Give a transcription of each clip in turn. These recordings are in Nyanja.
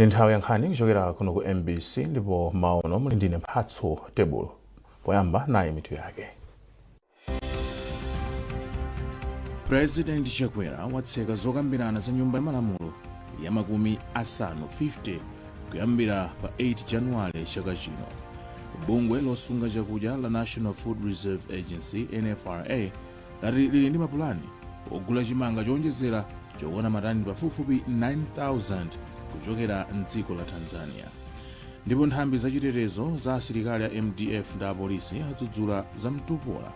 Ndi nthawi ya nkhani kuchokera kuno ku MBC, ndipo maono muli ndine Mphatso Tebulo. Poyamba, nayi mitu yake. President Chakwera watseka zokambirana za Nyumba ya Malamulo ya 50 50 kuyambira pa 8 Januwale chaka chino. Bungwe losunga chakudya la National Food Reserve Agency, NFRA, lati lili ndi mapulani ogula chimanga chowonjezera chokwana matani pafupifupi 9,000 kuchokera mdziko la Tanzania. Ndipo nthambi zachitetezo za asilikali a MDF ndi apolisi adzudzula za mtopola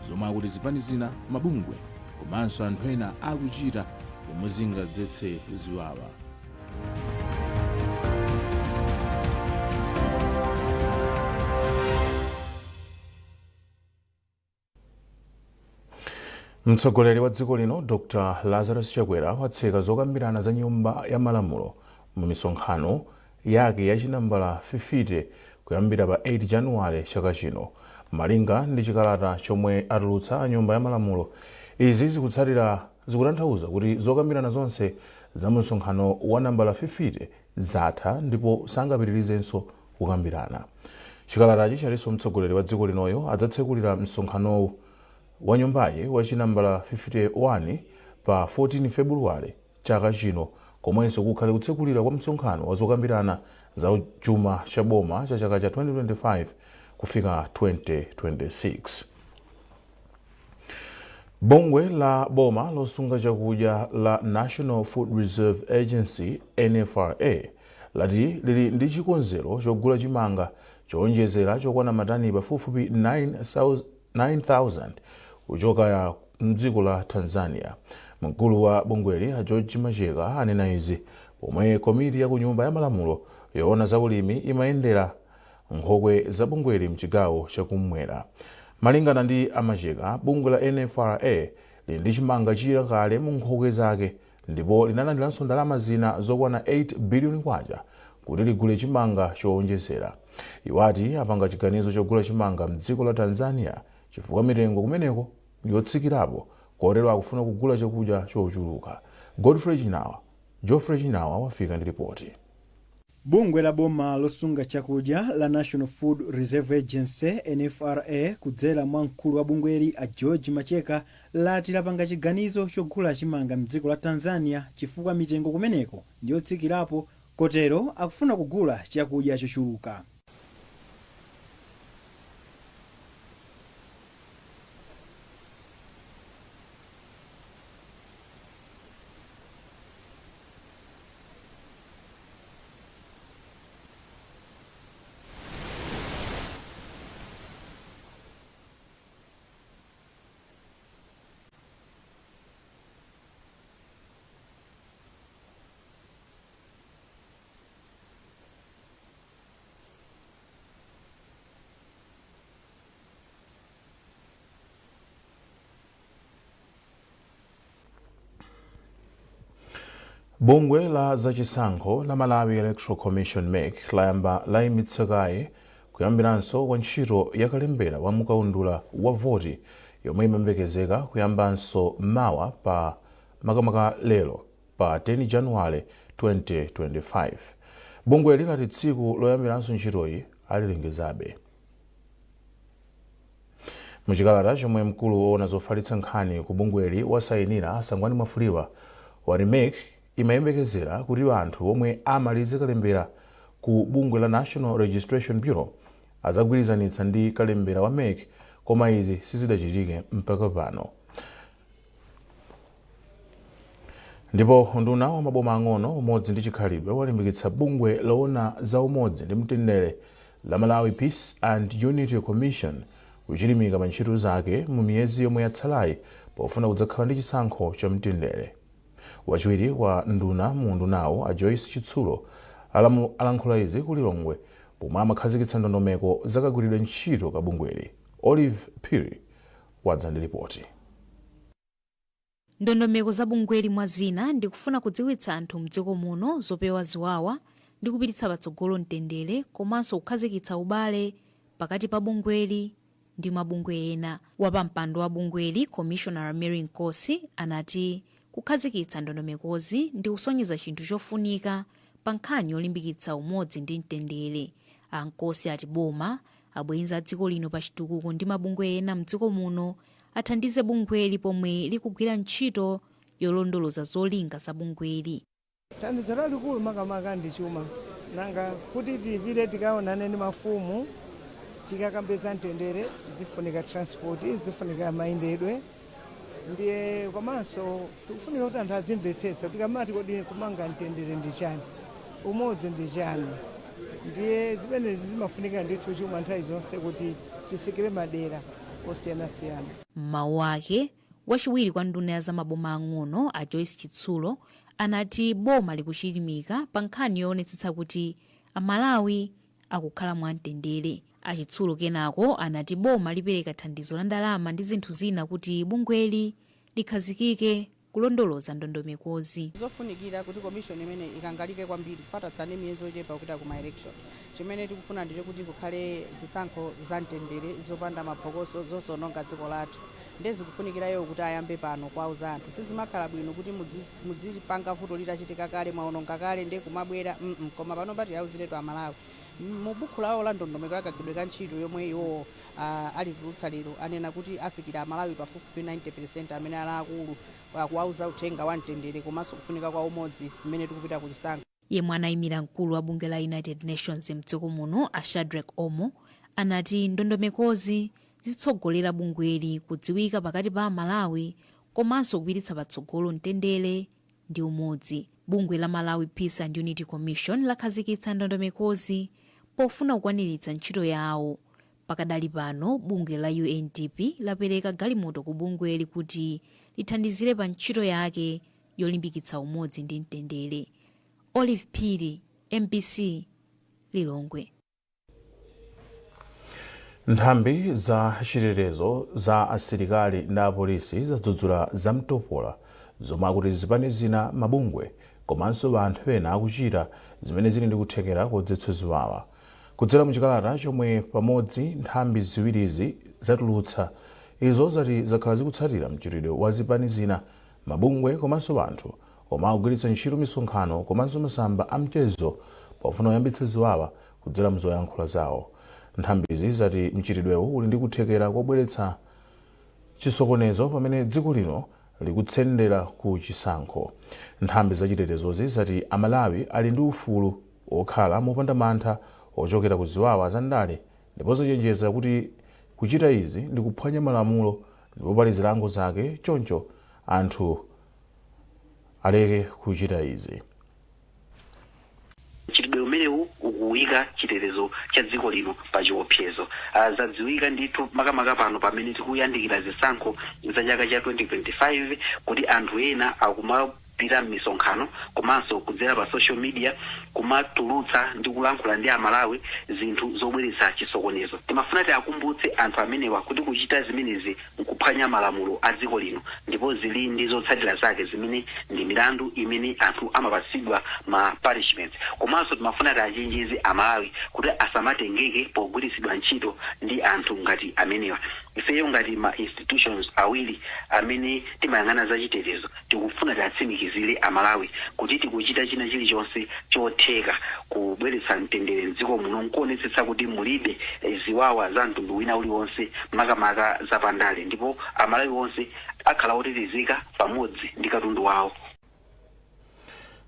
zomwe akuti zipani zina, mabungwe komanso anthu ena akuchita, pomwe zingadzetse ziwawa. Mtsogoleri wa dziko lino Dr Lazarus Chakwera watseka zokambirana za Nyumba ya Malamulo mu misonkhano yake ya chinambala 50 kuyambira pa 8 Januwale chaka chino. Malinga ndi chikalata chomwe atulutsa a Nyumba ya Malamulo, izi zikutsatira zikutanthauza kuti zokambirana zonse za msonkhano wa nambala 50 zatha ndipo sangapitirizenso kukambirana. Chikalatachi chatinso mtsogoleri wa dziko linoyo adzatsekulira msonkhanowu wa nyumbayi wa chinambala 51 pa 14 Febuluwale chaka chino, komwenso kukhale kutsekulira kwa msonkhano wa zokambirana za chuma cha boma cha chaka cha 2025 kufika 2026. Bungwe la boma losunga chakudya la National Food Reserve Agency, NFRA, lati lili ndi chikonzero chogula chimanga chowonjezera chokwana matani pafupifupi 9,000 kuchoka mdziko la Tanzania. Mkulu wa bungweli a George Macheka anena izi pomwe komiti ya ku Nyumba ya Malamulo yoona za ulimi imayendera nkhokwe za bungweli mchigawo chakummwera. Malingana ndi a Macheka, bungwe la NFRA lili ndi chimanga china kale mu nkhokwe zake ndipo linalandiranso ndalama zina zokwana 8 biliyoni kwacha kuti ligule chimanga chowonjezera. Iwo ati apanga chiganizo chogula chimanga mdziko la Tanzania chifukwa mitengo kumeneko ndiyotsikirapo, kotero akufuna kugula chakudya chochuluka. Godfrey Chinawa, Geoffrey Chinawa wafika ndi ripoti. Bungwe la boma losunga chakudya la National Food Reserve Agency, NFRA, kudzera mwa mkulu wa bungweli a George Macheka lati lapanga chiganizo chogula chimanga mdziko la Tanzania chifukwa mitengo kumeneko ndiyotsikirapo, kotero akufuna kugula chakudya chochuluka. Bungwe la zachisankho la Malawi Electoral Commission, MEC, layamba layimitsa kaye kuyambiranso kwa ntchito ya kalembera wa mukaundula wa voti yomwe imayembekezeka kuyambanso mawa pa makamaka lero pa 10 Januwale 2025. Bungweli lati tsiku loyambiranso ntchitoyi alilengezabe. Muchikalata chomwe mkulu woona zofalitsa nkhani ku bungweli wasayinira, Sangwani Mwafulirwa, wati MEC imayembekezera kuti anthu omwe amalize kalembera ku bungwe la National Registration Bureau azagwirizanitsa ndi kalembera wa MEC, koma izi sizidachitike mpaka pano. Ndipo unduna wa maboma ang'ono, umodzi ndi chikhalidwe walimbikitsa bungwe loona za umodzi ndi mtendere la Malawi Peace and Unity Commission kuchilimika pa ntchito zake mu miyezi yomwe yatsalayi pofuna kudzakhala ndi chisankho cha mtendere. Wachiwiri kwa nduna mu undunawu a Joyce Chitsulo alankhula izi ku Lilongwe pomwe amakhazikitsa ndondomeko zakagwiridwe ntchito ka bungweli. Olive Phiri wadza ndi ripoti. Ndondomeko za bungweli mwa zina ndi kufuna kudziwitsa anthu mdziko muno zopewa ziwawa ndi kupititsa patsogolo mtendere komanso kukhazikitsa ubale pakati pa bungweli ndi mabungwe ena. Wapampando wa bungweli, Commissioner Mary Nkosi, anati kukhazikitsa ndondomekozi ndi kusonyeza chinthu chofunika Pa nkhani yolimbikitsa umodzi ndi mtendere, a Nkosi ati boma, abwenzi a dziko lino pa chitukuko ndi mabungwe ena mdziko muno athandize bungweli pomwe likugwira ntchito yolondoloza zolinga za bungweli. Thandizo lalikulu makamaka ndi chuma. Nanga kuti tipite tikaonane ndi mafumu, tikakambe za mtendere, zifunika transport, zifunika mayendedwe, ndiye komanso tikufunika kuti anthu adzimvetsetsa tikamati kodi kumanga mtendere ndi chani, umodzi ndi chani. Ndiye zimenezi zimafunika ndithu chuma nthawi zonse kuti tifikire madera osiyanasiyana. M'mawu ake, wachiwiri kwa nduna ya zamaboma ang'ono a Joyce Chitsulo anati boma likuchilimika pa nkhani yoonetsetsa kuti Amalawi akukhala mwamtendere. A Chitsulo kenako anati boma lipereka thandizo la ndalama ndi zinthu zina kuti bungweli likhazikike kulondoloza ndondomekozi. Zofunikira kuti commission imene ikangalike kwambiri tatsala ndi miyezi yochepa kupita ku ma-election. Chimene tikufuna ndicho kuti kukhale zisankho za mtendere, zopanda maphokoso, zosononga dziko lathu. Ndiye zikufunikirayo kuti ayambe pano kuwauza anthu. Sizimakhala bwino kuti muzipanga vuto litachitika kale, mwaononga kale, ndiye kumabwera Koma pano pati auziretu Amalawi mu buku lawo la ndondomeko yakagwiridwe ka ntchito yomwe iwowo alitulutsa lero, anena kuti afikira Amalawi pafupifupi 90% amene ali akulu, kuwauza uthenga wa mtendere komanso kufunika kwa umodzi mmene tikupita ku chisankho. Yemwe anayimira mkulu wa bungwe la United Nations mdziko muno a Shadrack Omo anati ndondomekozi zitsogolera bungweli kudziwika pakati pa Amalawi komanso kupititsa patsogolo mtendere ndi umodzi. Bungwe la Malawi Peace and Unity Commission lakhazikitsa ndondomekozi pofuna kukwaniritsa ntchito yawo. Pakadali pano bungwe la UNDP lapereka galimoto ku bungweli kuti lithandizire pa ntchito yake yolimbikitsa umodzi ndi mtendere. Olive Phiri, MBC, Lilongwe. Nthambi za chitetezo za asilikali ndi apolisi zadzudzula zamtopola zomwe akuti zipani zina, mabungwe komanso anthu ena akuchita zimene zili ndi kuthekera kodzetsa ziwawa. Kudzera muchikalata chomwe pamodzi nthambi ziwirizi zatulutsa, izo zati zakhala zikutsatira mchitidwe wa zipani zina, mabungwe komanso anthu omwe akugwiritsa ntchito misonkhano komanso masamba a mchezo pofuna kuyambitsa ziwawa kudzera mzoyankhula zawo. Nthambizi zati mchitidwewu uli ndi kuthekera kobweretsa chisokonezo pamene dziko lino likutsendera ku chisankho. Nthambi zachitetezozi zati Amalawi ali ndi ufulu wokhala mopanda mantha ochokera ku ziwawa za ndale, ndipo zachenjeza kuti kuchita izi ndi kuphwanya malamulo ndipo pali zilango zake, choncho anthu aleke kuchita izi. Mchitidwe umenewu ukuyika chitetezo cha dziko lino pa chiopsezo. Zadziwika ndithu makamaka pano pamene tikuyandikira zisankho za chaka cha 2025 kuti anthu ena akumapita m'misonkhano komanso kudzera pa social media kumatulutsa ndi kulankhula ndi Amalawi zinthu zobweretsa chisokonezo. Timafuna tiakumbutse anthu amenewa kuti kuchita zimenezi nkuphwanya malamulo a dziko lino ndipo zili ndi zotsatira zake zimene ndi milandu imene anthu amapatsidwa ma punishments. Komanso timafuna tiachenjeze Amalawi kuti asamatengeke pogwiritsidwa ntchito ndi anthu ngati amenewa. Ifeyo ngati ma institutions awiri amene timayang'ana za chitetezo tikufuna tiatsimikizire Amalawi kuti tikuchita china chilichonse chotheka kubweretsa mtendere mdziko muno nkuonetsetsa kuti mulibe ziwawa za mtundu wina uliwonse makamaka za pandale, ndipo Amalawi onse akhala otetezeka pamodzi ndi katundu wawo.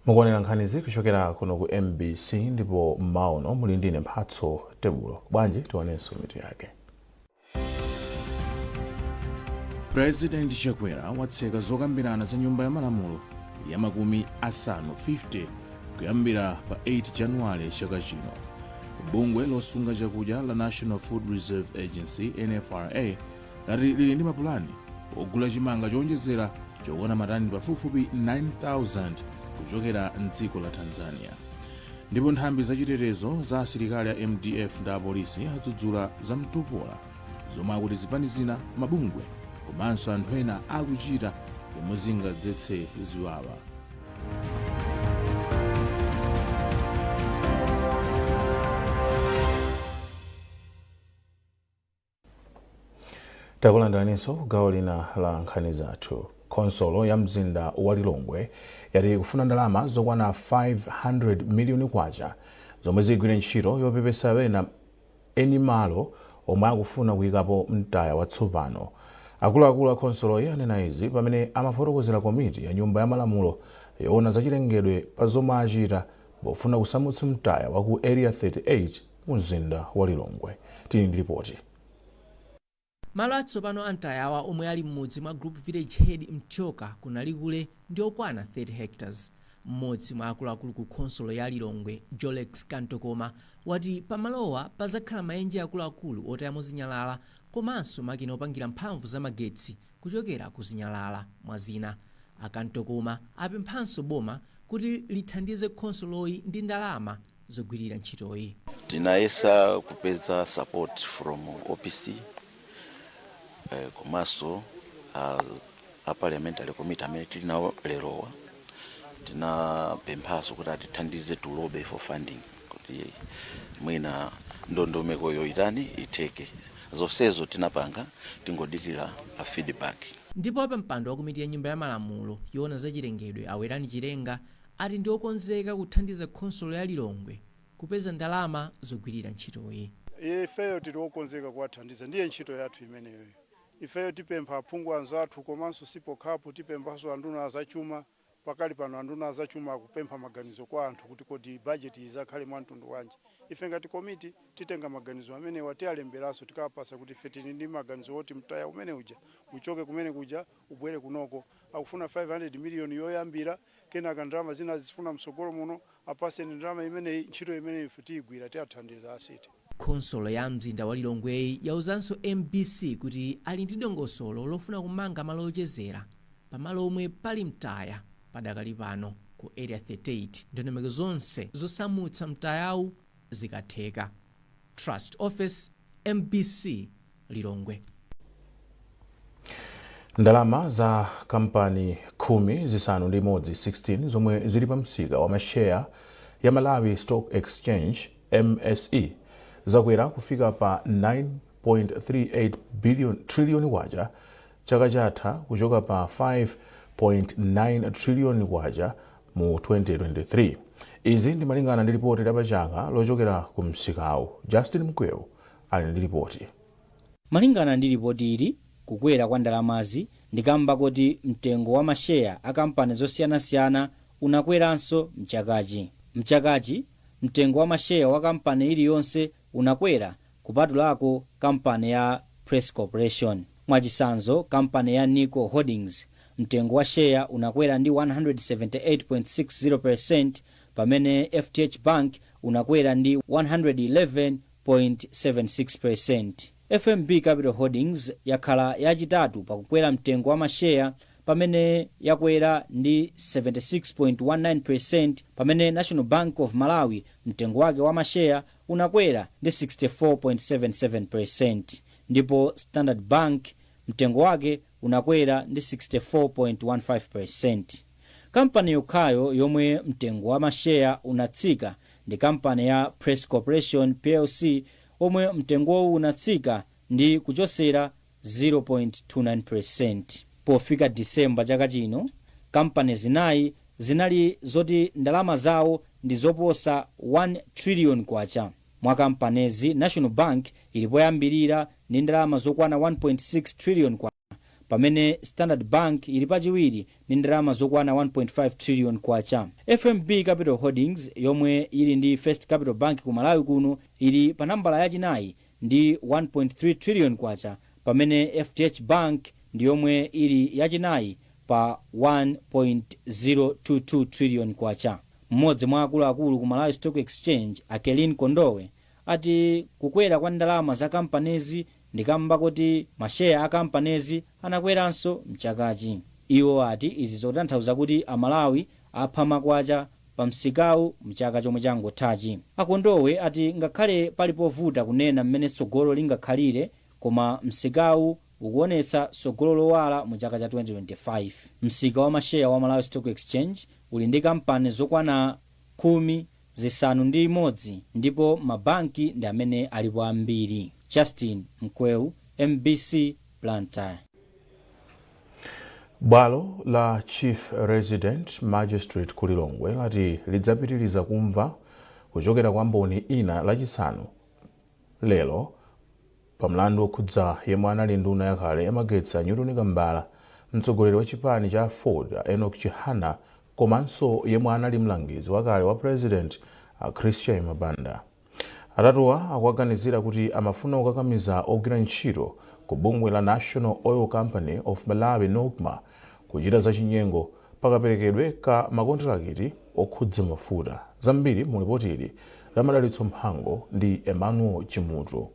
Mukuonera nkhanizi kuchokera kuno ku MBC ndipo mmawa uno muli ndine Mphatso Tebulo. Bwanji tionenso mitu yake. President Chakwera watseka zokambirana za nyumba ya malamulo ya 50 kuyambira pa 8 Januwale chaka chino. Bungwe losunga chakudya la National Food Reserve Agency, NFRA, lati lili ndi mapulani ogula chimanga chowonjezera chokwana matani pafupifupi 9,000 kuchokera mdziko la Tanzania. Ndipo nthambi zachitetezo za asilikali a MDF ndi apolisi adzudzula zamtopola zomwe akuti zipani zina, mabungwe komanso anthu ena akuchita zomwe zingadzetse ziwawa. Takulandiraninso gawo lina la nkhani zathu. Khonsolo ya mzinda wa Lilongwe yati ikufuna ndalama zokwana 500 miliyoni kwacha zomwe zigwire ntchito yopepesa ena eni malo omwe akufuna kuyikapo mtaya watsopano. Akuluakulu a khonsoloyi anena izi pamene amafotokozera komiti ya nyumba ya malamulo yoona zachilengedwe pa zomwe achita pofuna kusamutsa mtaya wa ku Area 38 mu mzinda wa Lilongwe. Tili ndi ripoti. Malo atsopano a mtayawa omwe ali m'mudzi mwa Group Village Head Mthyoka ku Nalikule ndi okwana 30 hectares. Mmodzi mwa akuluakulu ku khonsolo ya Lilongwe, Jolex Kantokoma, wati pamalowa pazakhala maenje akuluakulu otayamo zinyalala komanso makina opangira mphamvu za magetsi kuchokera ku zinyalala, mwa zina. A Kantokoma apemphanso boma kuti lithandize khonsoloyi ndi ndalama zogwirira ntchitoyi. Tinayesa kupeza support from OPC komanso a parliamentary committee amene tili nawo lerowa. Tinapemphanso kuti atithandize to lobby for funding kuti mwina ndondomekoyo itani, itheke. Zonsezo tinapanga, tingodikira a feedback. Ndipo pa mpando wa komiti ya nyumba ya malamulo yoona zachilengedwe, a Werani Chilenga, ati ndi okonzeka kuthandiza khonsolo ya Lilongwe kupeza ndalama zogwirira ntchitoyi. Ifeyo tili okonzeka kuwathandiza, ndiye ntchito yathu imeneyo. Ifeyo tipempha aphungu anzathu, komanso sipokhapo, tipemphanso anduna azachuma. Pakali pano anduna azachuma akupempha maganizo kwa anthu kuti kodi bajeti izakhale mwa mtundu wanji. Ife ngati komiti titenga maganizo amenewa, tiwalemberanso, tikawapasa kuti ife tili ndi maganizo oti mtaya umene uja uchoke kumene kuja ubwere kunoko. Akufuna 500 miliyoni yoyambira, kenaka ndalama zina zifuna msogolo muno. Apaseni ndalama imeneyi, ntchito imeneyi ife tiyigwira, tiyathandiza asite. Khonsolo ya mzinda wa Lilongweyi yauzanso MBC kuti ali ndi dongosolo lofuna kumanga malo ochezera pamalo omwe pali mtaya padakali pano ku Area 38, ndondomeko zonse zosamutsa mtayawu zikatheka. Trust Office, MBC, Lilongwe. Ndalama za kampani 16 16 zomwe zili pa msika wa masheya ya Malawi Stock Exchange, MSE, zakwera kufika pa 9.38 billion trillion kwacha chaka chatha, kuchoka pa 5.9 trillion kwacha mu 2023. Izi ndi malingana ndi ripoti lapachaka lochokera ku msikawu. Justin Mkwewu ali ndi ripoti. Malingana ndi ripoti ili, kukwera kwa ndalamazi ndikamba kuti mtengo wa masheya a kampani zosiyanasiyana unakweranso mchakachi. Mchakachi mtengo wa masheya wa kampani iliyonse unakwera kupatulako kampani ya Press Corporation. Mwachitsanzo, kampani ya Nico Holdings mtengo wa sheya unakwera ndi 178.60%, pamene FDH Bank unakwera ndi 111.76%. FMB Capital Holdings yakhala yachitatu pakukwera mtengo wa masheya pamene yakwera ndi 76.19%, pamene National Bank of Malawi mtengo wake wa masheya unakwera ndi 64.77%, ndipo Standard Bank mtengo wake unakwera ndi 64.15%. Kampani yokhayo yomwe mtengo wa masheya unatsika ndi kampani ya Press Corporation Plc, omwe mtengowu unatsika ndi kuchosera 0.29%. Pofika Disemba chaka chino, kampani zinayi zinali zoti ndalama zawo ndi zoposa 1 trillion kwacha. Mwa kampanizi, National Bank ili poyambirira ndi ndalama zokwana 1.6 trillion kwacha, pamene Standard Bank ili pachiwiri ndi ndalama zokwana 1.5 trillion kwacha. FMB Capital Holdings, yomwe ili ndi First Capital Bank ku Malawi kuno, ili pa nambala yachinayi ndi 1.3 trillion kwacha, pamene FDH Bank ndi yomwe ili yachinayi pa 1.022 trillion kwacha. Mmodzi mwa akuluakulu ku Malawi Stock Exchange, Akelin Kondowe, ati kukwera kwa ndalama za kampanizi ndikamba kuti masheya a kampanizi anakweranso mchakachi. Iwo ati izi zotanthauza kuti Amalawi apha makwacha pa msikawu mchaka chomwe changothachi. Akondowe ati ngakhale pali povuta kunena mmene tsogolo lingakhalire, koma msikawu ukuonetsa tsogolo lowala mu chaka cha 2025. Msika wa masheya wa Malawi Stock Exchange uli ndi kampani zokwana 16, ndipo mabanki ndi amene alipo ambiri. Justin Mkweu, MBC, Blantyre. Bwalo la Chief Resident Magistrate ku Lilongwe lati lidzapitiriza kumva kuchokera kwa mboni ina Lachisanu lero pa mlandu wokhudza yemwe anali nduna yakale yamagetsi a Newton Kambala, mtsogoleri wa chipani cha AFORD Enoch Chihana, komanso yemwe anali mlangizi wakale wa President a Chris Chaima Banda. Atatuwa akuwaganizira kuti amafuna kukakamiza ogwira ntchito ku bungwe la National Oil Company of Malawi, NOCMA, kuchita zachinyengo pakaperekedwe ka makontirakiti okhudza mafuta. Zambiri mu lipoti ili la Madalitso Mhango ndi Emmanuel Chimutu.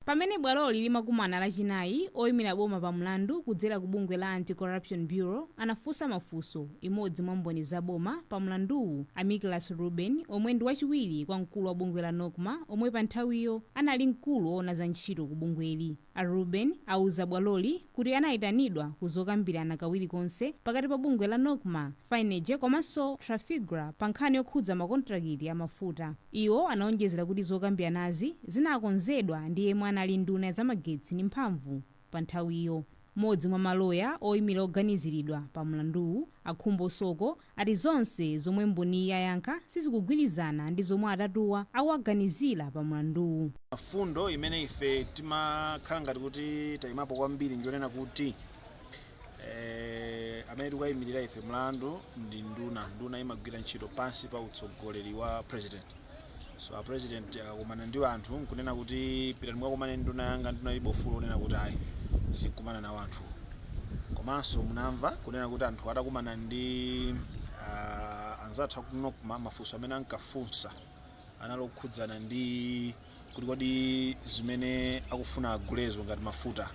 Pamene bwaloli limakumana Lachinayi, oyimira boma pa mlandu kudzera ku bungwe la Anti-Corruption Bureau anafunsa mafunso imodzi mwa mboni za boma pa mlanduwu, a Nicholas Ruben, omwe ndi wachiwiri kwa mkulu wa bungwe la NOCMA, omwe pa nthawiyo anali mkulu woona za ntchito ku bungweli. A Ruben auza bwaloli kuti anayitanidwa kuzokambirana kawiri konse pakati pa bungwe la NOCMA, Finergy komanso Trafigura pa nkhani yokhudza makontrakiti amafuta. Iwo anaonjezera kuti zokambiranazi zinakonzedwa ndi yemwe anali nduna ya zamagetsi ndi mphamvu pa nthawiyo. Mmodzi mwa maloya oyimira oganiziridwa pa mlanduwu, Akhumbo Soko, ati zonse zomwe mboni yayankha sizikugwirizana ndi zomwe atatuwa akuwaganizira pa mlanduwu. Fundo imene ife timakhala ngati kuti tayimapo kwambiri ndionena kuti amene tikukayimirira ife mlandu ndi nduna. Nduna imagwira ntchito pansi pa utsogoleri wa President. So a President akakumana ndi anthu nkunena kuti, "Pitani mukakumane ndi nduna yanga," nduna ilibe ufulu onena kuti, "Ayi, sikumana nawo anthu." Komanso munamva kunena kuti anthu atakumana ndi anzathu aku NOCMA, mafunso amene ankafunsa anali okhudzana ndi kuti kodi zimene akufuna agulezo ngati mafuta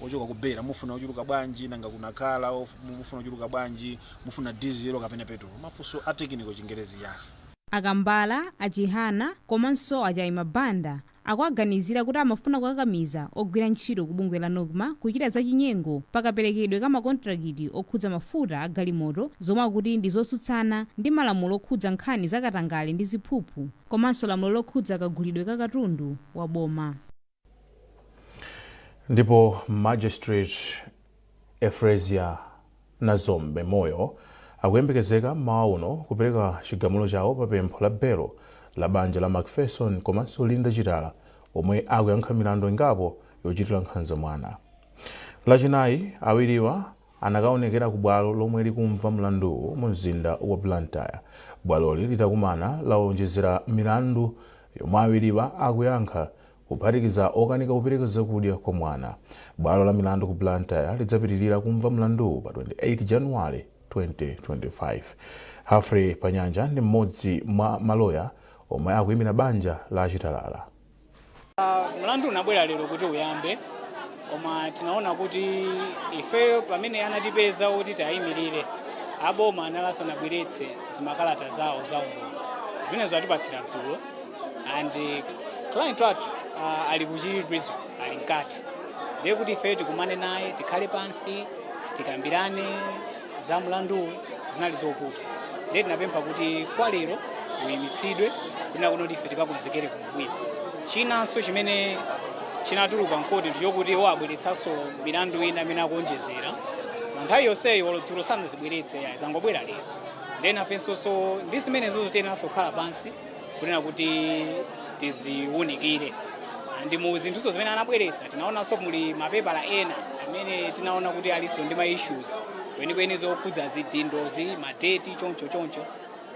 ochoka kubera mufuna ochuluka bwanji, nanga kunakhala mufuna ochuluka bwanji, mufuna diesel kapena petrol, mafunso a technical, Chingerezi yake. Akambala, Achihana komanso Achaima Banda akuwaganizira kuti amafuna kukakamiza ogwira ntchito ku bungwe la NOCMA kuchita zachinyengo pakaperekedwe ka makontrakiti okhudza mafuta a galimoto, zomwe akuti ndi zotsutsana ndi malamulo okhudza nkhani zakatangale ndi ziphuphu komanso lamulo lokhudza kagulidwe ka katundu wa boma. Ndipo Magistrate Efresia Nazombe Moyo akuyembekezeka mmawa uno kupereka chigamulo chawo pa pempho la belo la banja la Macpherson komanso Linda Chitala, omwe akuyankha milandu ingapo yochitira nkhanza mwana. Lachinayi awiriwa anakaonekera ku bwalo lomwe likumva mlanduwu mu mzinda wa Blantyre. Bwaloli litakumana lawonjezera milandu yomwe awiriwa akuyankha, kuphatikiza okanika kupereka zakudya kwa mwana. Bwalo la milandu ku Blantyre lidzapitirira kumva mlanduwu pa 28 Januwale 2025. Humphrey Panyanja ndi mmodzi mwa maloya omwe akuyimira banja la Chitalala. Mlandu unabwera lero kuti uyambe, koma tinaona kuti ifeyo pamene anatipeza kuti tiayimirire aboma anali asanabweretse zimakalata zawo za umboni zimenezo atipatsira dzulo, and client wathu ali ku Chichiri Prison, ali mkati. Ndiye kuti ifeyo tikumane naye, tikhale pansi, tikambirane za mlanduwu, zinali zovuta. Ndiye tinapempha kuti kwa lero uyimitsidwe kunena kuti ife tikakonzekere bwino. Chinanso chimene chinatuluka mkoti ndichokuti iwo abweretsanso milandu ina imene akuonjezera. Nthawi yonseyi olo dzulo sanazibweretse, yayi, zangobwera lero. Ndiye nafenso ndi zimenezozo tiyenanso kukhala pansi kunena kuti tiziwunikire. Ndi mu zinthuzo zimene anabweretsa tinaonanso muli mapepala ena amene tinaona kuti alinso ndi ma issues kwenikweni zokhudza zidindozi, madeti, choncho choncho.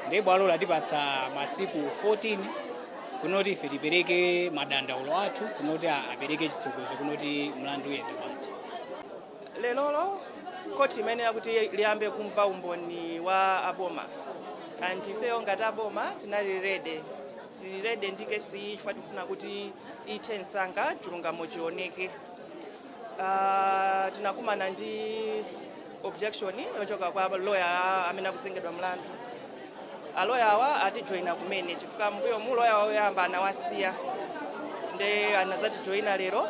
Ndiye bwalo latipatsa masiku 14 kunoti ife tipereke madandaulo athu, kunoti apereke chitsogozo kunoti mlandu uyende bwanji. Lelolo koti imayenera kuti liyambe kumva umboni wa aboma, and ifeyo ngati aboma tinali ready, tili ready ndi kesi iyi chifukwa tifuna kuti ithe msanga, chilungamo chioneke. Tinakumana ndi objection yochoka kwa lawyer amene akuzengedwa mlandu. Aloya awa atijoyina kumene chifukwa mbuyo mu loya woyamba anawasiya, nde anazatijoyina lero.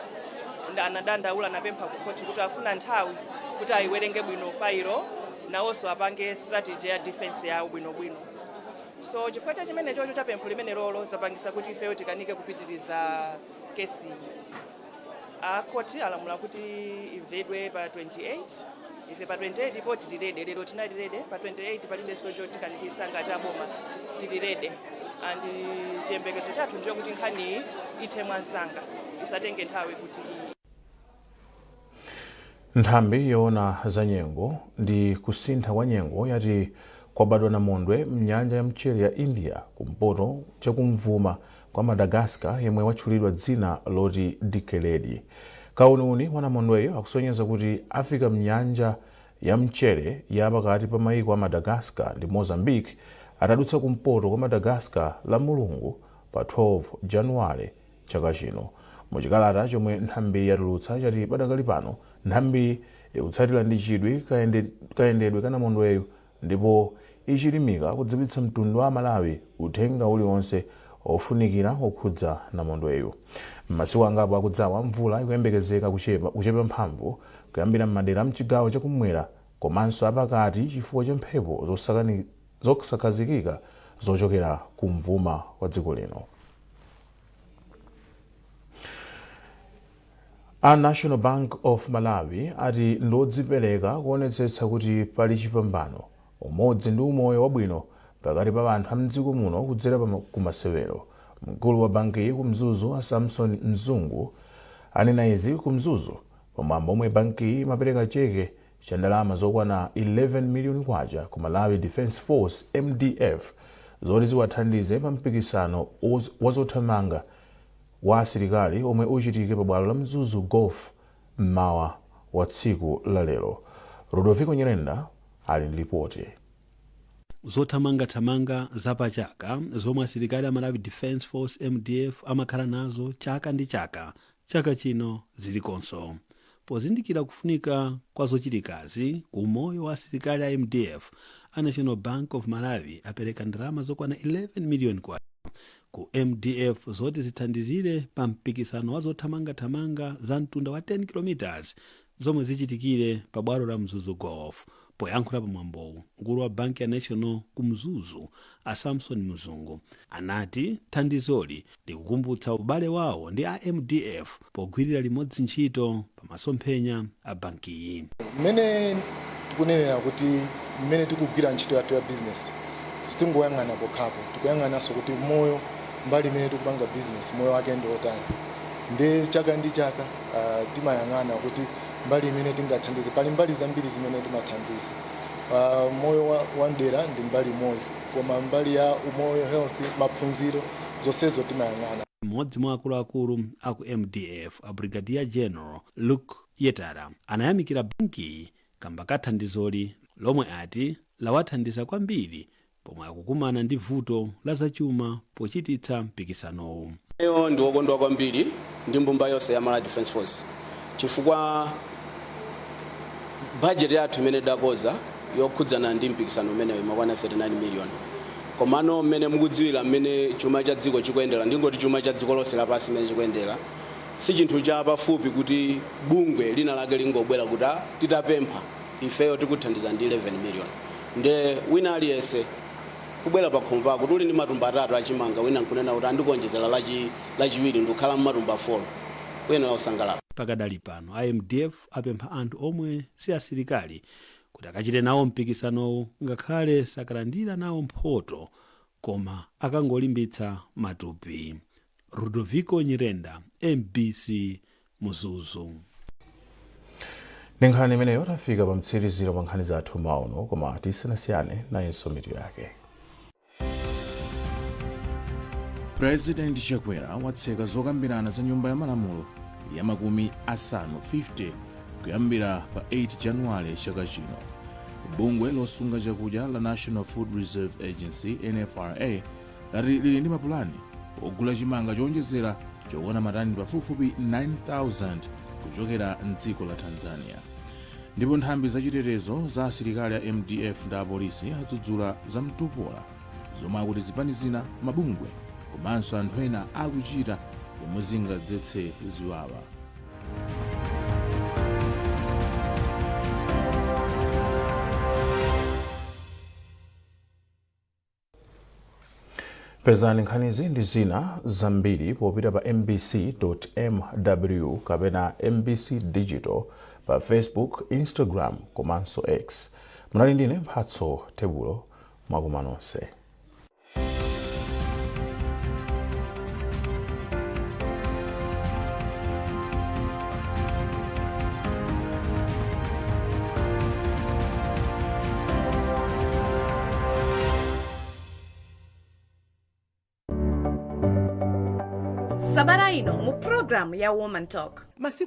Ndi anadandaula, anapempha ku khoti kuti afuna nthawi kuti ayiwerenge bwino failo, nawonso apange strategy ya defense yawo bwinobwino. So chifukwa cha chimene chocho cha pempho limene lolo zapangisa kuti ifeyo tikanike kupitiriza kesi. Akhoti alamula kuti imvedwe pa 28. Ife pa 28 po tili ready. Lero tinali ready, pa 28 palibenso chotikanikisa ngati aboma, tili ready and chiyembekezo chathu ndicho kuti nkhaniyi ithe mwansanga, isatenge nthawi kuti. Nthambi yoona za nyengo ndi kusintha kwa nyengo yati kwabadwa namondwe mnyanja ya mchere ya India kumpoto chakumvuma kwa Madagascar yemwe watchulidwa dzina loti Dikeledi. Kauniuni wa namondweyo akusonyeza kuti afika mnyanja ya mchere ya pakati pa maiko a Madagascar ndi Mozambique atadutsa kumpoto kwa Madagascar la Mulungu pa 12 Januwale chaka chino. Muchikalata chomwe nthambiyi yatulutsa chati padakali pano nthambiyi ikutsatira ndi chidwi kayendedwe ka namondweyu ndipo ichilimika kudziwitsa mtundu wa Amalawi uthenga uliwonse ofunikira okhudza namondweyu. M'masiku angapo akudzawa mvula ikuyembekezeka kuchepa mphamvu kuyambira m'madera a mchigawo chakumwera komanso apakati chifukwa cha mphepo zosakhazikika zochokera kumvuma kwa dziko lino. A National Bank of Malawi ati ndiodzipereka kuonetsetsa kuti pali chipambano, umodzi ndi umoyo wabwino pakati pa anthu a mdziko muno kudzera ku masewero. Mkulu wa bankiyi ku Mzuzu a Samson Mzungu anena izi ku Mzuzu pamwambo omwe bankiyi imapereka cheke cha ndalama zokwana 11 miliyoni kwacha ku Malawi Defence Force, MDF, zoti ziwathandize pa mpikisano wazothamanga wa asilikali omwe uchitike pa bwalo la Mzuzu Golf mmawa wa tsiku la lero. Rudoviko Nyirenda ali ndi lipoti. Zothamangathamanga zapachaka zomwe asilikali a Malawi Defence Force, MDF, amakhala nazo chaka ndi chaka, chaka chino zilikonso. Pozindikira kufunika kwa zochitikazi ku umoyo wa asilikali a MDF, a National Bank of Malawi apereka ndalama zokwana 11 miliyoni kwacha ku MDF zoti zithandizire pa mpikisano wa zothamangathamanga za mtunda wa 10 km zomwe zichitikire pa bwalo la Mzuzu Golf. Poyankhula pa mwambowu, mkulu wa banki ya National ku Mzuzu a Samson Mzungu anati thandizoli likukumbutsa ubale wawo ndi a MDF pogwirira limodzi ntchito pa masomphenya a bankiyi. Mmene tikunenera kuti mmene tikugwira ntchito yathu ya business, sitingoyang'ana pokhapo, tikuyang'ananso kuti moyo mbali imene tikupanga business moyo wake ndi otani. Ndi chaka ndi chaka timayang'ana kuti mbali imene tingathandize, pali mbali zambiri zimene timathandiza. Moyo wa mdera ndi mbali imodzi, koma mbali ya umoyo, health, maphunziro, zonsezo timayang'ana. Mmodzi mwa akuluakulu aku MDF a Brigadier General Luke Yetara anayamikira bankiyi kamba ka thandizoli lomwe ati lawathandiza kwambiri pomwe akukumana ndi vuto la zachuma pochititsa mpikisanowu. Ineyo ndi wokondwa kwambiri ndi mbumba yonse ya Malawi Defence Force chifukwa bajeti yathu imene tidakonza yokhudzana ndi mpikisano umenewu imakwana 39 million, komano mmene mukudziwira mmene chuma cha dziko chikuyendera, ndingoti chuma cha dziko lonse lapansi mmene chikuyendera, si chinthu cha pafupi kuti bungwe lina lake lingobwera kuti "Ah, titapempha ifeyo tikuthandiza ndi 11 million." Nde wina aliyense kubwera pakhomo pako kuti uli ndi matumba atatu achimanga, wina nkunena kuti andikuonjezera lachiwiri ndikukhala mmatumba 4, uyenera kusangalala. Pakadali pano a MDF apempha anthu omwe si asilikali kuti akachite nawo mpikisanowu ngakhale sakalandira nawo mphoto, koma akangolimbitsa matupi. Rudoviko Nyirenda, MBC, Mzuzu. Ndi nkhani imeneyo tafika pa mtsiriziro pa nkhani zathu mmawa uno, koma tisanasiyane nayinso mitu yake. President Chakwera watseka zokambirana za nyumba ya malamulo ya makumi asanu 50 kuyambira pa 8 Januwale chaka chino. Bungwe losunga chakudya la National Food Reserve Agency, NFRA, lati lili ndi mapulani ogula chimanga chowonjezera chokwana matani pafupifupi 9,000 kuchokera mdziko la Tanzania. Ndipo nthambi zachitetezo za asilikali a MDF ndi apolisi adzudzula za mtopola zomwe akuti zipani zina, mabungwe komanso anthu ena akuchita zomwe zingadzetse ziwawa. Pezani nkhanizi ndi zina zambiri popita pa mbc.mw kapena MBC Digital pa Facebook, Instagram komanso X. Munali ndine Mphatso Tebulo. Mwakoma nonse. Sabata ino mu programu ya Woman Talk. Masiku